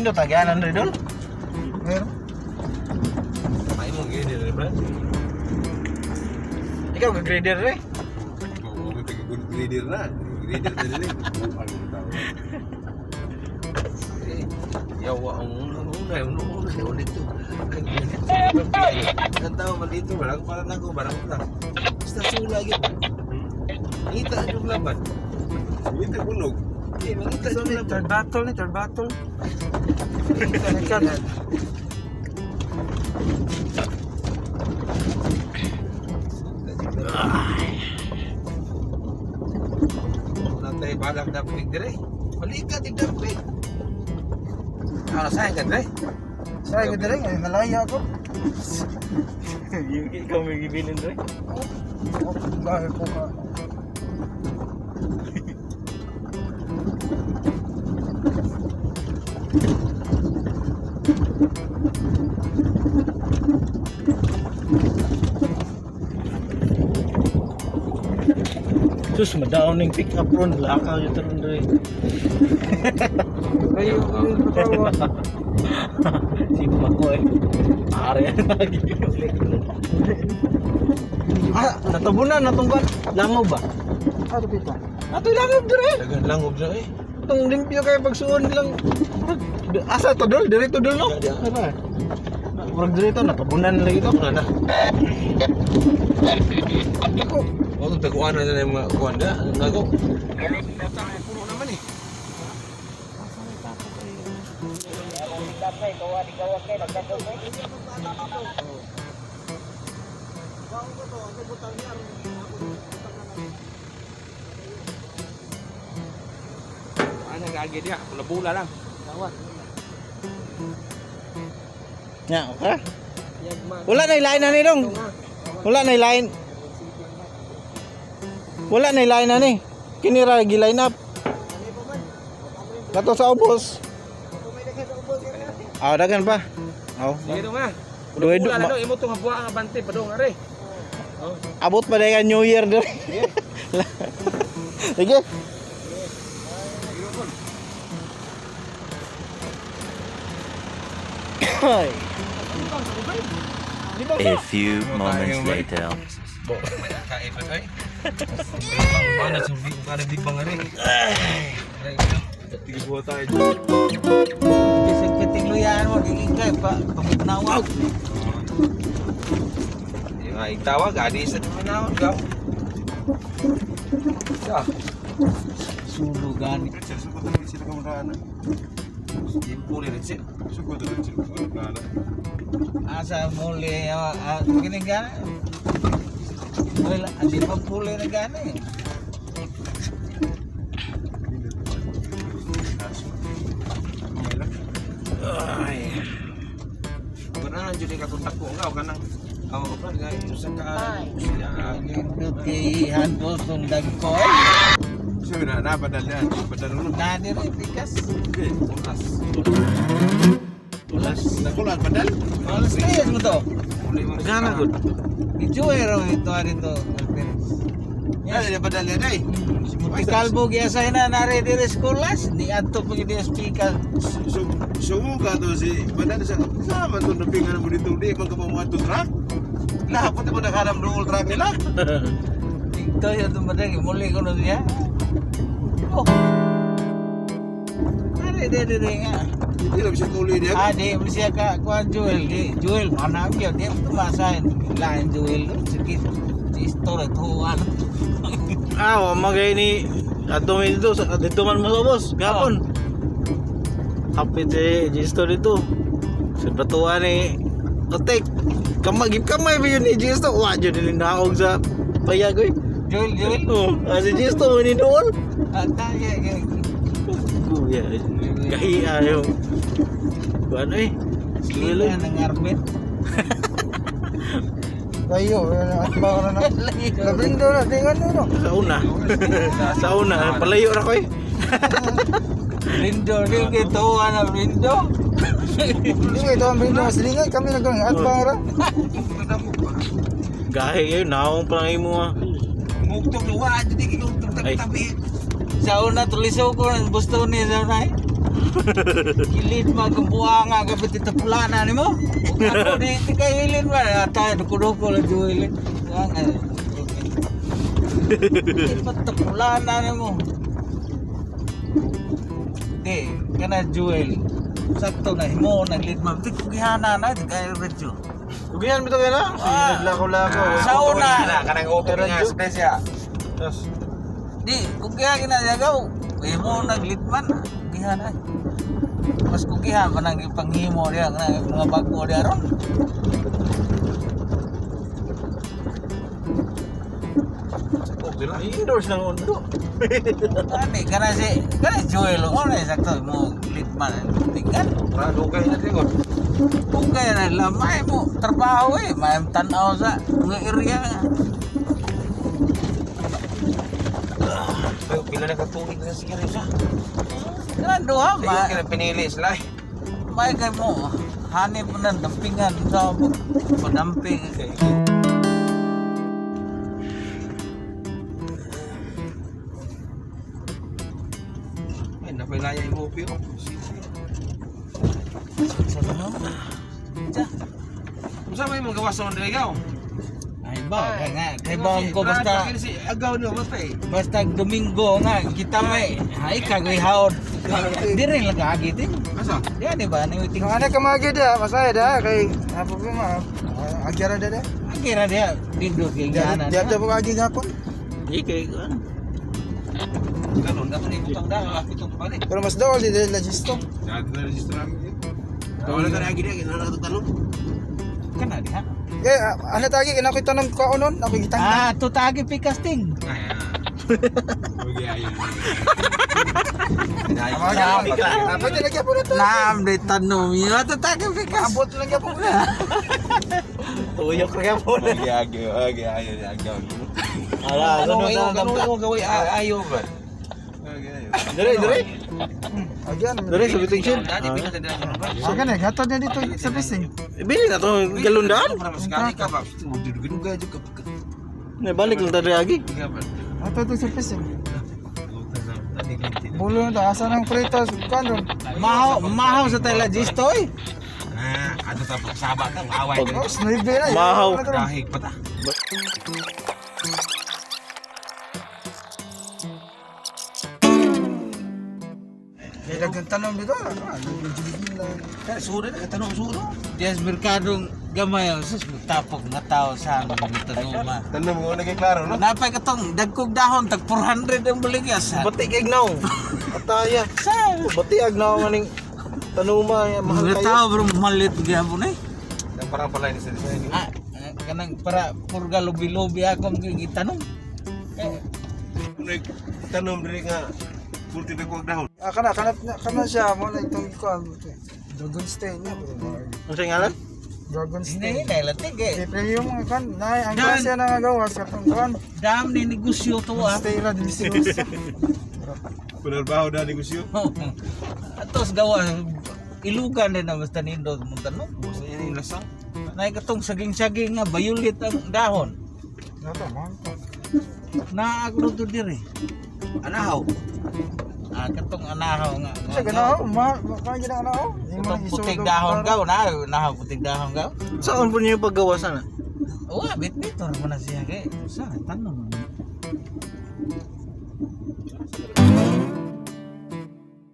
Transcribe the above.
Nindot agyanan rin dol. Meron. Ay mo gini rin ba? Ikaw ka grader eh. Oo, may pag-grader na. Grader na din eh. Buang yung tao. Eh, yawa ang una una una una ulit to. Ang tao man dito, walang para na ko, barang lang. Basta sula gyud. Ngita ang laban. Ngita kunog. Eh, mangita So, yung laban. third battle ni, third battle. Second. Wala tayo balak dapat dire. Balikat yung dapat. Ano sayang ka dire? Sa ko dire, ay malaya ako. Ikaw may gibilin rin. Oh, dahil ko ka. Sus, madaon ning pick up ron. Lakaw yung taron rin. Kayo, kayo, Si ko eh. Are lagi. Ah, natabunan natong kwan. Langob ba? Ano pito? Ato langob dire. Dagan lang obra eh. Itong limpyo kay pagsuon lang. Asa to dol? Dire to dol no? Ano? Murag dire to natabunan lagi to. Ano na? Ako. Oh, taguan na na yung mga kuan da. Ano na ko? Puno naman eh. Ano gagi dia? Bula-bula lang. Tawad. Nya, okay. Wala na line na ni dong. Wala na line. Wala na line na ni. Kini ra gi line up. Kato sa ubos. Ah, dagan pa. Aw. Sige dong ah. Duwe Bula lang dong imo tong habuha nga bante padong are. Oh. Abot pa dayon New Year dire. Sige. Ay. A few moments later. Bo, kain pa tayo. Bang na survi ko kada di bang are. Tige buha tayo. Bisag pitingluyaan mo, giging pa, pagpinawag. Yung nga itawag, adi sa dumanawag gaw. Sa, Sulugan. impuli rin siya. Asa muli, gini gana. Wala, andi pa puli na gana eh. Ay. Kanahan jud ka kung dako nga kanang aw ba nga usa ka siya Nindot kay handles tong dagkoy. So na na badal na badal no. Nani rin pikas. Ulas. Ulas. Nakulan badal. Alas tres mo to. Gana gud. Ijuero ito ari to. Ya ya badal ya dai. Si Munti Calvo giyasay na nari diri eskulas ni adto pag di speaker. So sumuga to si badal sa sa man to napingan mo dito di man ka mo ato truck. Lah pati mo nakaram duol truck nila. Ito yung tumadang muli ko na siya. Oh. Ari diri diri nga. Hindi lang siya tuloy niya. Ah, di mo siya ka kuan Joel, di Joel mana gyud di tumasahin. Lain Joel sige. Si store tuwan. Ah, wa magay ni ato mi dito sa dito man mo sa ubos gapon. Kapit si Gisto dito. Sa batuan ni Otek. Kamay kamay ba yun ni Gisto? Wa jud ni naog sa payag oy. Joel Joel. Oh, ah, si Gisto mo ni doon. Ah, ta ya ya. Kuya, gahiya yung kuan eh. Sila ng armet. Layo, at baka na na. Labing doon na, tingnan mo no. Sa una. Sa una, palayo ra ko eh. Rindo, di kay tuwan na rindo. Hindi ito ang bindo mas lingay kami naggang at baka ra. Gahi eh, naong pa lang imo ah. Mugtog wa di kay Ay. tabi. Sa una tuliso ko ng busto ni sa una. Eh. Kilit magbuanga kapit ito pulana ni mo. Ug ako di kay hilin ba tayo duko-duko lang Joel. Buanga. Kilit pulana ni mo. Di kana Joel. Sakto na himo naglit ma. Di kugihana na di kay radyo. Kugihan bitaw yan ah. Sige, Ah. naglakaw-lakaw. Sa una. Kanang open nga space ya. Tapos, Di kugiha gina siya gaw. Himo naglitman. Kugihan ay. Mas kugihan pa nang ipanghimo diya nga mga bag-o diya ron. I-endorse ng undo. Ani kana si kana si Joel mo na sakto mo litman tingkan. Para dugay na tingod. Kung kaya na lamay mo trabaho eh may tan-aw sa mga area nga. Pero pila na ka tuig na siguro sa. Kana duha Ma ma kina pinili sila. Eh. may kay mo hanip mo ng dampingan sa padamping. Ay, napilaya yung upi oh. Sa ano? Tsa. Unsa may mga gawas sa Andregaw? Ay ba kay nga kay bawang ko basta si agaw niyo basta eh. basta Domingo nga kita may ay kagoy haod. Di rin lang kaagit eh. Asa? Di ani ba ni ting Kung ano kamagi dia, masaya dah kay ah, problema. Agyara dia dah. Kira dia dindot kay Dia gana. dia ada pagi gapon. Di kay ano. Karon dato ni butang dah aku itong balik. Pero mas daw di dia register. Dato na register lagi. Wala ka lagi dia kina na tanong. Kana diha. Eh, ano tagi kina ko tanong ko onon, ako gitang. Ah, to tagi pikasting. Oke ayo. Apa dia lagi apa na Naam de tanom ya to tagi pikas. Abot lang gyapon na. Tuyok ra po. Oke ayo, oke ayo agaw. Ala, Ano sunod ayo na kanu ang mo gaway ayo ba? Oke ayo. Dire, dire. Agyan. Dire sa biting shed. Dati pila na ba? Sige na, gatod niya dito sa bising. Bili na to galundaan. Para mas kali ka ba? Dugay jud ka. Ne balik lang tadi agi. Ato to sa bising. Bulo na ta asa ng pritos kan ron. Mahaw, mahaw sa tela gisto oy. Ah, ato ta pagsaba ta away. Oh, snipe na. Mahaw. Dahig pa ta. Kaya dagang tanong dito. Ah, Kaya suro na tanong suro. Dias merkadong gamay oh, sus tapok nga tao sa aming tanuma. Tanong mo na kay klaro no. Napay katong dagkog dahon tag 400 ang baligya sa. Bati kay gnaw. Ataya. Sa Bati agnaw maning tanuma ya mahal mga kayo. tao bro malit gyapon eh. Parang pala ni sa design. Ah, kanang para purga lubi-lubi akong gitanong. Eh, Tanong diri nga pulti na kuwag dahon. Ah, kana kana kana siya mo na itong kuan. Dragon Stain niya. Unsa ngalan? Dragon Stain. Hinay-hinay lang tig eh. Kay premium mga kan, nay ang Dan. klase na nga gawas katong kan. Dam ni negosyo to ah. Stay ra delicioso. Panarbaho na negosyo. Atos gawa ilugan din na basta nindot mong tanong. Sa ini lasang. Nay katong saging-saging nga bayulit ang dahon. Nato man. Naagro to diri. Anahaw. Ah, katong anahaw nga. Siya ganaw, ma ma gina na oh. Katong puting dahon gaw na, nahaw puting dahon gaw. Saan po niyo paggawa sana? Wa bit-bit or man na siya kay. Sa tanong.